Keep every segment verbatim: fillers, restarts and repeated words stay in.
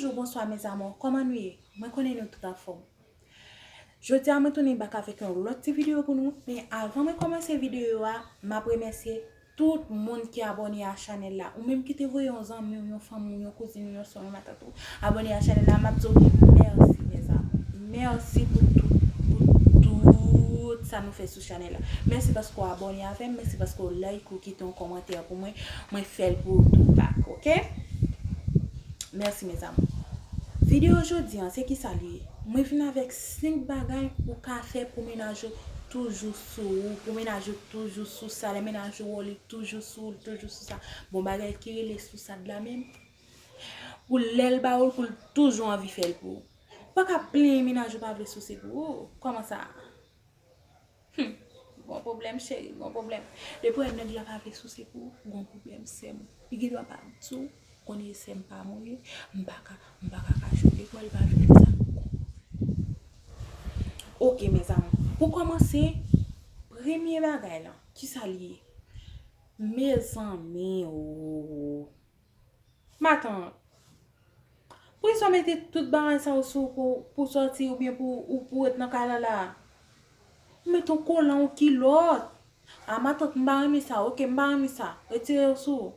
Bonjou, bonswa, mes amours. Kòman nou ye? Mwen konnen nou tout anfòm. Jodi a, mwen tounen back avèk yon lòt ti videyo pou nou. Men avan mwen kòmanse videyo a, m ap remèsye tout moun ki abòne a chanèl la. Ou menm ki te voye yon zanmi w, yon fanmi w, yon kouzin w, yon sè w, yon matant ou abòne a chanèl la, m ap di w mèsi, mes amours. Mèsi pou tout, pou tout sa nou fè sou chanèl la. Mèsi paske w abòne avè m, mèsi paske w like, ou kite yon kòmantè pou mwen. Mwen fè l pou ou tou back, oke? Mèsi, mes amours. Videyo jodi an, se kisa li ye? Mwen vin avèk senk bagay ou ka fè pou mennaj ou toujou sou ou, pou mennaj ou toujou sou sa, lè mennaj ou wè w, li toujou sou ou, li toujou sou sa. Bon, bagay ki rele sousad la menm, pou lè l ba ou l, pou l toujou anvi fè l pou ou. Ou pa ka plenyen mennaj ou pa vle souse pou ou. Kòman sa? Hmm. Gon pwoblèm, cheri, gon pwoblèm. Depi w wè nèg la pa vle souse pou ou, gon pwoblèm, sè m. Li gen dwa pa di w, konnen sè m pa mwen ye, m pa ka, m pa ka kache w. Depi w wè l pa vle sa. Oke, mes amours. Pou kòmanse, premye bagay lan, kisa li ye? Mezanmi, o. Matant, poukisa w mete tout bagay sa yo sou ou pou, pou sòti oubyen pou, ou, pou ret nan kay la la? Ou mete yon kolan, yon kilòt. A, matant, m pa renmen sa, oke, m pa renmen sa. Retire yo sou ou.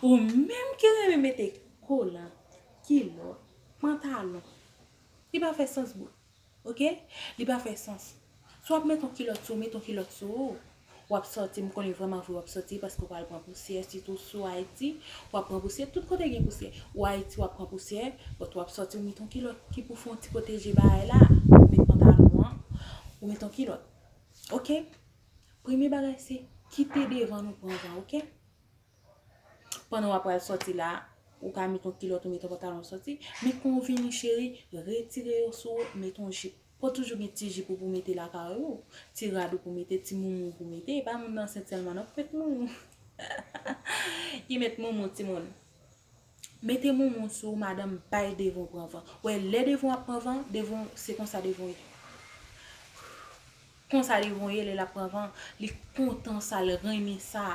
Ou menm ki renmen mete kolan, kilòt, pantalon. Li pa fè sans, bro. Oke? Li pa fè sans. Si w ap met yon kilòt sou ou, met yon kilòt sou ou. W ap sòti, m konnen vrèman vre w ap sòti paske w pral pran pousyè, sitou sou Ayiti, w ap pran pousyè, tout kote gen pousyè. Ou Ayiti, w ap pran pousyè, but w ap sòti, w met yon kilòt ki pou fè yon ti pwoteje bagay la. Ou met pantalon an, ou met yon kilòt. Oke? Premye bagay se kite devan nou pran van, oke? Pandan w ap pral sòti la, ou ka met yon kilòt ou met yon pantalon sòti. Men kon w vini, cheri, retire yo sou ou, met yon jip. Fò toujou gen ti jip ou pou mete lakay ou, ti rad ou pou mete, ti moumou ou pou mete. E pa moun ansent sèlman non pou met moumou. Ki met moumou, timoun. Mete moumou sou ou, madanm, bay devan w pran van. Wè, lè devan w ap pran van, devan w, se konsa devan w ye. Konsa devan w ye, lè l ap pran van, li kontan sa, l renmen sa.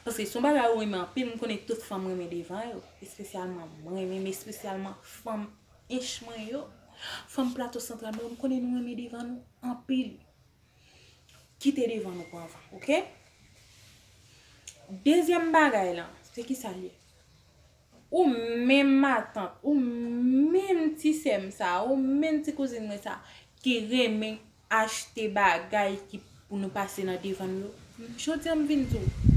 Paske se yon bagay ou renmen anpil, m konnen tout fanm renmen devan yo. Espesyalman mwen menm, espesyalman fanm ench mwen yo. Fanm Plato Santral mwen, m konnen nou renmen devan nou anpil. Kite devan nou pran van, oke? Dezyèm bagay lan, se kisa l ye? Ou menm matant, ou menm ti sè m sa, ou menm ti kouzin mwen sa, ki renmen achte bagay ki pou nou pase nan devan nou yo. Jodi a m vin di w,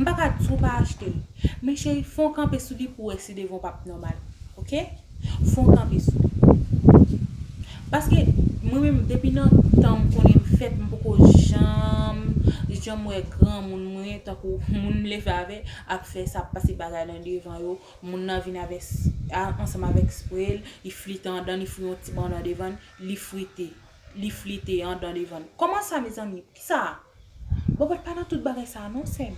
m pa ka di w pa achte l. Men cheri, fè w kanpe sou li pou w wè si devan w p ap nòmal. Oke? Fè w kanpe sou li. Paske mwen menm, depi nan tan m konnen m fèt, m poko janm, janm wè granmoun mwen, tankou moun m leve avè, ap fè sa, ap pase bagay nan devan yo. Moun nan vin avè s-, a, ansanm avèk spre l, li flite anndan, li fouye yon ti bannann devan l, li frite, li flite anndan devan l. Kòman sa, mezanmi? Kisa? Bòbòt pa nan tout bagay sa a non, sè m.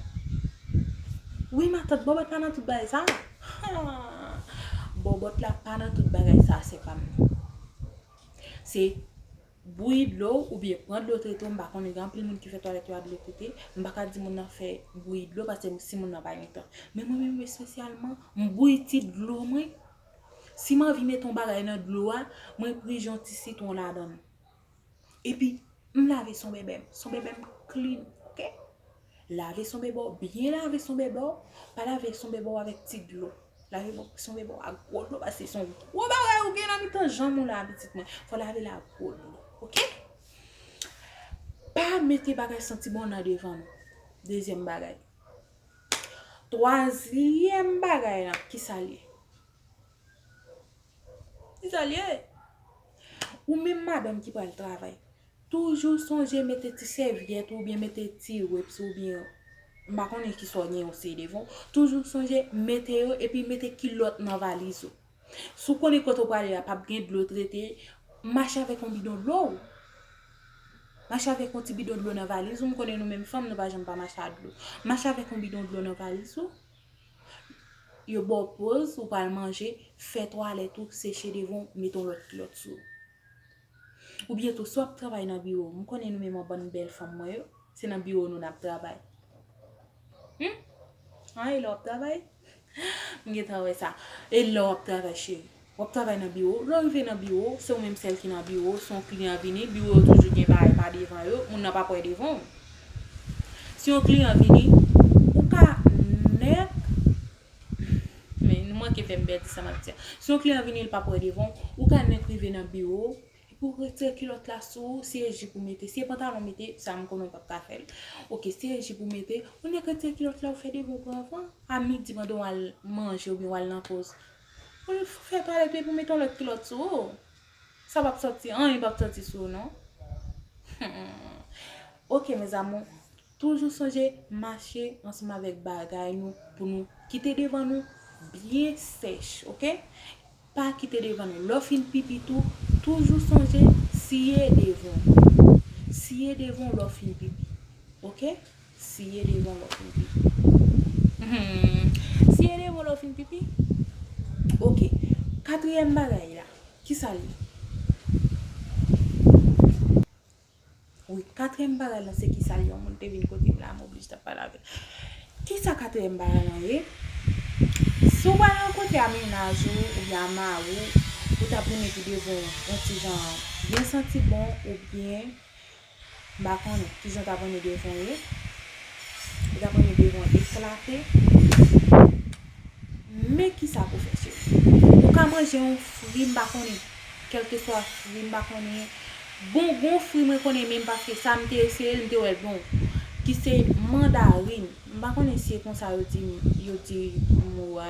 Wi, matant, bòbòt pa nan tout bagay sa a. Bòbòt la pa nan tout bagay sa a, sè pa m. Se bouyi dlo oubyen pran dlo trete w, m pa konnen, gen anpil moun ki fè twalèt yo a dlo trete. M pa ka di moun nan fè bouyi dlo, paske si moun nan pa gen tan. Men mwen menm espesyalman, m bouyi ti dlo mwen. Si m anvi mete yon bagay nan dlo a, mwen prije yon ti sitwon ladan l. Epi, m lave son bèbè m. Son bèbè m clean, oke? Lave son bèbè w, byen lave son bèbè w. Pa lave son bèbè w avèk ti dlo. Lave son bèbè w ak gwo dlo, paske se yon gwo bagay ou gen nan mitan janm ou la, pitit mwen. Fò lave l ak gwo dlo, oke? Pa mete bagay santi bon nan devan nou. Dezyèm bagay. Twazyèm bagay lan, kisa l ye? Kisa l ye? Ou menm madanm ki pral travay, toujou sonje mete ti sèvyèt ou oubyen mete ti wipes oubyen, m pa konnen kisa w gen yon seri devan w. Toujou sonje mete yo epi mete kilòt nan valiz ou. Si w konnen kote w prale a p ap gen dlo trete, mache avèk yon bidon dlo w. Mache avèk yon ti bidon dlo nan valiz ou. M konnen nou menm fanm, nou pa janm pa mache ak dlo. Mache avèk yon bidon dlo nan valiz ou. Yo ba w poz, ou pral manje, fè twalèt ou, seche devan w, mete yon lòt kilòt sou ou. Oubyen tou, si w ap travay nan biwo, m konnen nou menm yon bann bèl fanm mwen yo, se nan biwo nou n ap travay. Hmm? An, e lè w ap travay, M gentan wè sa. E lè w ap travay, cheri? W ap travay nan biwo. Lè w rive nan biwo, se ou menm sèl ki nan biwo. Si yon kliyan vini, biwo yo toujou gen bagay pa devan yo. Moun nan p ap wè devan w. Si yon kliyan vini, ou ka nèk, men nou manke fè m pèdi sa m ap di a. Si yon kliyan vini, l p ap wè devan w, ou ka nèk rive nan biwo, epi w retire kilòt la sou ou, si e jip ou mete, si e pantalon mete, sa m konnen w p ap ka fè l. Oke, si e jip ou mete, ou nèk retire kilòt la, ou fè devan w pran van. A midi, pandan w al manje oubyen w al nan poz, ou fè twalèt ou epi w mete yon lòt kilòt sou ou. Sa p ap sòti, anyen p ap sòti sou ou, non. Oke, mes amours, toujou sonje mache ansanm avèk bagay nou pou nou kite devan nou byen sèch, oke? Pa kite devan nou. Lè w fin pipi tou, toujou sonje siye devan w. Siye devan w lè w fin pipi, oke? Siye devan w lè w fin pipi. Siye devan w lè w fin pipi. Oke. Katriyèm bagay la, kisa l ye? Wi, katriyèm bagay lan se kisa l ye? Yon moun te vin kote m la, m oblije t ap pale avè l. Kisa katriyèm bagay lan ye? Si w pral rankontre a mennaj ou oubyen a mari w, ou t ap renmen pou devan w yon ti jan byen santi bon oubyen m pa konnen kijan w t ap renmen devan w ye. Ou t ap renmen devan w eklate. Men kisa pou fè, cheri. Ou ka manje yon fri, m pa konnen, kèlkeswa fri, m pa konnen. Bon, gon fri mwen konnen menm, paske sa m te eseye l, m te wè l bon. Ki se mandarin. M pa konnen si se konsa yo di, yo di mo a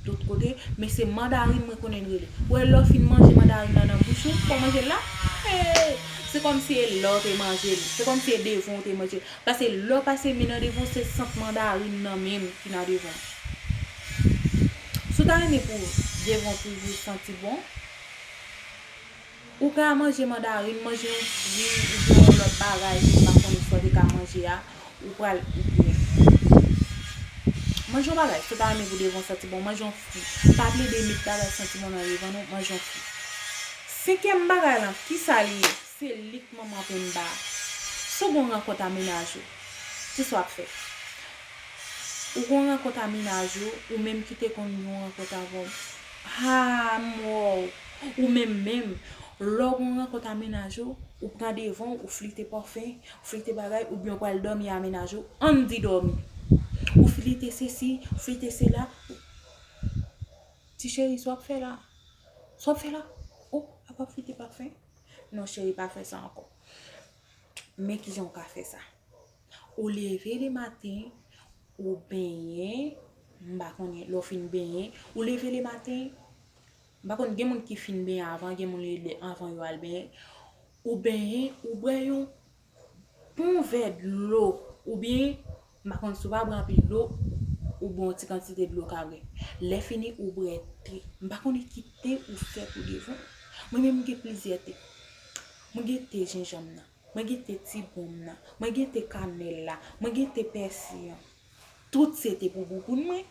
tout kote, men se mandarin mwen konnen l rele. Ou wè lè w fin manje mandarin lan nan bouch ou, fò w manje l la. Hey! Se kòmsi e lè w te manje l. Se kòmsi e devan w te manje l. Paske lè w pase men nan devan w, se sant mandarin nan menm ki nan devan w. Si w ta renmen pou devan w toujou santi bon, ou ka manje mandarin, manje yon fri, oubyen yon lòt bagay ke m pa konnen si w te ka manje a, ou pral, oubyen manje yon bagay, si w ta renmen pou devan w santi bon, manje yon fri. Pa plede met bagay santi bon nan devan nou, manje yon fri. Senkyèm bagay lan, kisa li ye? Se li k manman penba. Si w gen yon rankont a mennaj ou, kisa w ap fè? Ou gen yon rankont a mennaj ou, ou menm ki te konn gen yon rankont avè w. Ha, m wè w. Ou menm menm, lè w gen yon rankont a mennaj ou, ou pran devan w, ou flite pafen, ou flite bagay, oubyen w pral dòmi a mennaj ou, ann di dòmi. Ou flite sesi, ou flite sela. Ti cheri, sa w ap fè la? Sa w ap fè la? O, apa w flite pafen? Non, cheri, pa fè sa ankò. Men kijan w ka fè sa. Ou leve lematen, ou benyen, m pa konnen, lè w fin benyen, ou leve lematen, m pa konn, gen moun ki fin benyen avan, gen moun li lè avan yo al benyen. Ou benyen, ou bwè yon bon vè dlo, oubyen, m pa konn si w pa bwè anpil dlo, ou bwè yon ti kantite dlo ka vre. Lè fini, ou bwè te. M pa konnen ki te ou fè pou devan. Mwen menm, m gen plizyè te. Mwen gen te jenjanm nan. Mwen gen te ti bonm nan. Mwen gen te kanèl la. Mwen gen te pèsi an. Tout se te pou bouboun mwen.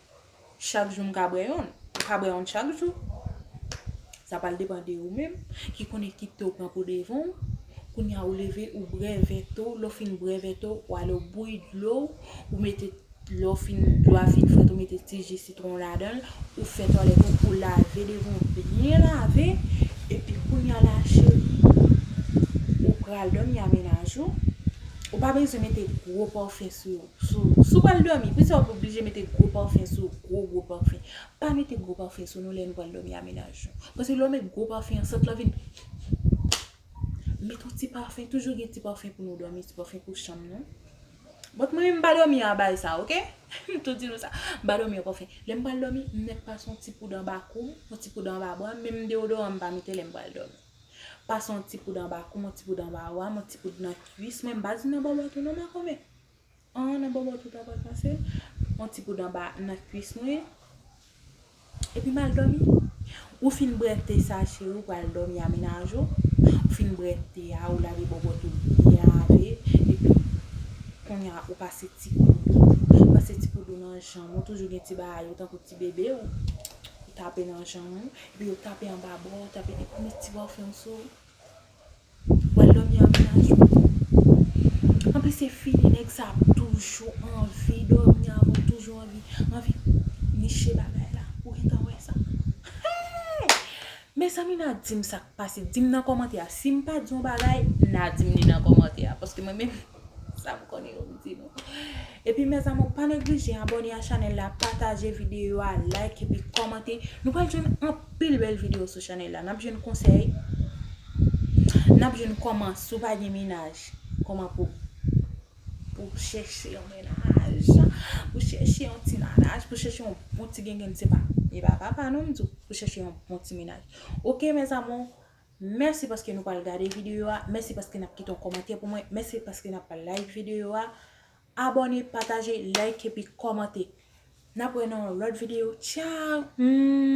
Chak jou m ka bwè yonn. Ou ka bwè yonn chak jou. Sa pral depann de ou menm, ki konnen ki te w pran pou devan w. Kounye a ou leve, ou bwè vè te w. Lè w fin bwè vè te w, ou ale ou bouyi dlo w, ou mete Lè w fin, dlo a fin frèt, ou mete ti ji sitwon ladan l, ou fè twalèt ou, ou lave devan w byen lave, epi kounye a la, cheri, ou pral dòmi a mennaj ou. Ou pa bezwen mete gwo pafen sou, sou, si w pral dòmi, poukisa w oblije mete gwo pafen sou, gwo, gwo pafen? Pa mete gwo pafen sou nou lè nou pral dòmi a mennaj nou. Paske lè w met gwo pafen an, sant lan vin. Met yon ti pafen, toujou gen ti pafen pou nou dòmi, ti pafen pou chanm nou. Bon, mwen menm m pa dòmi anba sa, oke? M tou di nou sa. M pa dòmi anba pafen. Lè m pral dòmi, m mèt pase yon ti poud anba kou m, yon ti poud anba bra m, menm deyodoran m pa mete lè m pral dòmi. Pase yon ti poud anba kou m, yon ti poud anba bra m, yon ti poud nan kwis mwen, m pa di nan bòbòt ou non, makomè. An, nan bòbòt ou ta pral pase l, yon ti poud anba nan kwis mwen. Epi m al dòmi. Ou fin bwè te sa, cheri, ou pral dòmi a mennaj ou. Ou fin bwè te a, ou lave bòbòt ou byen lave. Epi, kounye a, ou pase ti kou dlo. Ou pase ti kou dlo nan janm ou. Toujou gen ti bagay ou, tankou ti bebe ou. Ou tape nan janm ou. Epi ou tape anba bra ou, tape, epi ou met ti pafen sou ou. W al dòmi a mennaj ou. Anplis, se fini, nèg sa ap toujou anvi dòmi avè w, toujou anvi, anvi. niche bagay la. Ou gentan wè sa? Hey! Mezanmi, n a di m sa k pase. Di m nan kòmantè a. Si m pa di yon bagay, n a di m li nan kòmantè a. Paske mwen menm, sa m konnen yo m di nou. Epi, mes amours, pa neglije abòne a chanèl la, pataje videyo a, like epi kòmante. Nou pral jwenn anpil bèl videyo sou chanèl la. N ap jwenn konsèy. N ap jwenn kòman, si w pa gen mennaj, kòman pou, pou chèche yon mennaj, pou chèche yon ti nanaj, pou chèche yon bon ti gengen, se pa, e pa papa non m di w, pou chèche yon bon ti mennaj. Oke, mes amours, mèsi paske nou pral gade videyo a, mèsi paske n ap kite yon kòmantè pou mwen, mèsi paske n ap like videyo a. Abòne, pataje, like epi kòmante. N ap wè nan yon lòt videyo. Tchao! Hmm.